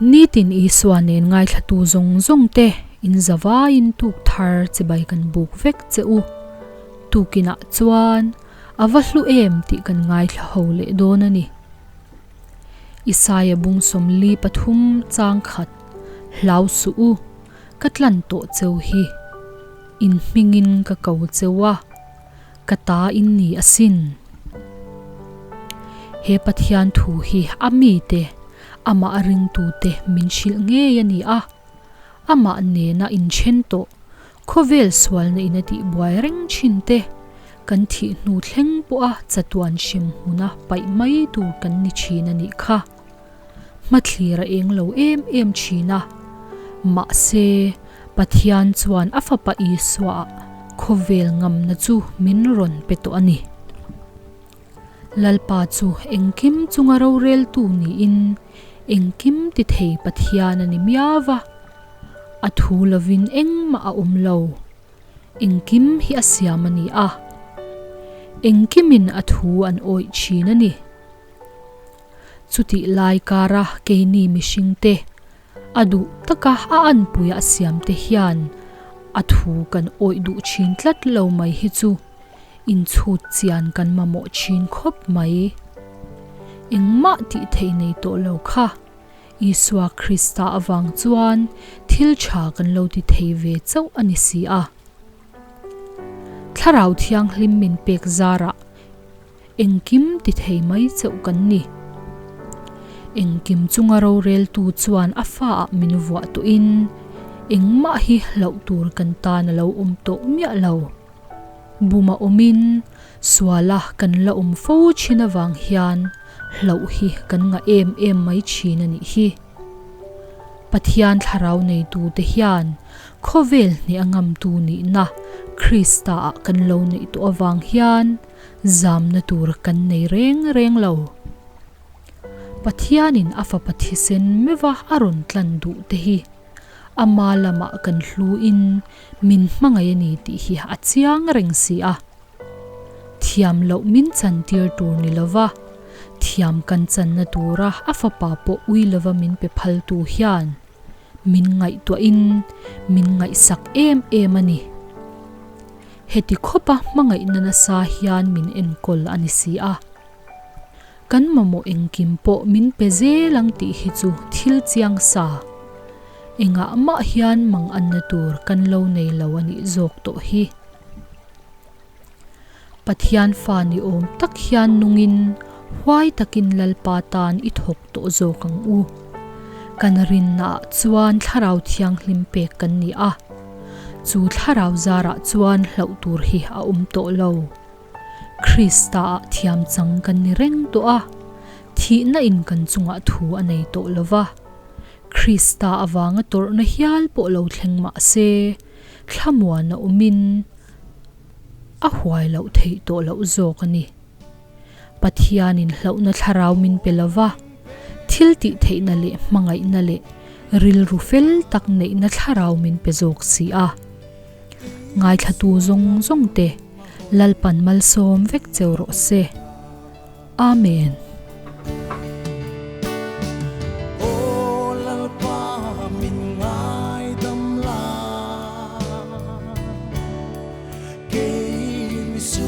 Nitin Isua nen ngaithlatu zawng zawng te in zavaiin tuk thar chibai kan buk vek che u. Tukinah chuan a va hlu em tih kan ngaithla ho leh dawn a ni. Isaia bung 43 chang khat hlau suh u, ka tlan tawh cheu hi. In hmingin ka ko cheu a, ka ta in ni asin. He Pathian thu hi a mite, amah a ringtute min hrilh ngei a ni a. Amah nena inthen tawh, khawvel sualna in a tihbuai reng thin te, kan thih hnu thleng pawha chatuan hrim hmuna paih mai tur kan ni thin a nih kha. Hmathlir a eng lo em em thin a. Mahse, Pathian chuan a Fapa Isua khawvel ngamna chu min rawn pe tawh a ni. Lalpa chu engkim chunga roreltu niin engkim ti thei Pathian a ni miau va. A thu lovin engmah a awm lo. Engkim hi a siam a ni a. Engkimin a thu an awih thin a ni. Chutih lai kara keini mihringte a duh taka a anpuia a siamte hian a thu kan awih duh thin tlat lo mai hi chu inchhut chian kan mamawh thin khawp mai. Engmah tih theih nei tawh lo kha Isua Krista avang chuan thil tha kan lo ti thei ve chauh a ni si a. Thlarau Thianghlim min pek zarah Engkim ti thei mai chauh kan ni. Engkim chunga roreltu chuan a faah min vuah tawhin engmah hi hlauh tur kan tan a lo awm tawh miah lo. Buma awmin suala kan la awm fo thin avang hian hlauh hi kan ngah em em mai thin a nih hi. Pathian thlarau neitute hian khawvel hneh a ngamtu nihna Krista-ah kan lo neih tawh avang hian Zamna tur kan nei reng reng lo. Pathianin a fapa thisen meuha a rawn tlan duh te hi ama lamah kan hluin min hmangaih a ni tih hi a chiang reng si a. Thiam loh min chantir tur ni lova, thiam kan channa tura a fapa pawh ui lova min pe phaltu hian min ngaihtuahin min ngaihsak em em a ni. Heti khawpa hmangaihna nasa hian min enkawl a ni si a. Kan mamawh engkim pawh min pe zel ang tih hi chu thil chiang sa. Engah mah hian mang anna tur kan lo nei lo a nih zawk tawh hi. Pathian fa ni awm tak hian nungin huai takin Lalpa tan i thawk tawh zawk ang u. Kan rinnaah chuan Thlarau Thianghlim pek kan ni a, chu Thlarau zarah chuan hlauh tur hi a awm tawh lo. Krista-ah thiam chang kan ni reng tawh a, thihna in kan chungah thu a nei tawh lo va. Krista avanga tawrhna hial pawh lo thleng mah se, thlamuan a awmin a huai loh theih tawh loh zawk a ni. Pathianin hlauhna thlarau min pe lo va, thil tih theihna leh hmangaihna leh rilru fel tak neihna thlarau min pe zawk si a. Ngaithlatu zawng zawng te Lalpan malsawm vek cheu rawh se. Amen. Aw Lalpa min ngaidam la, kei mi su.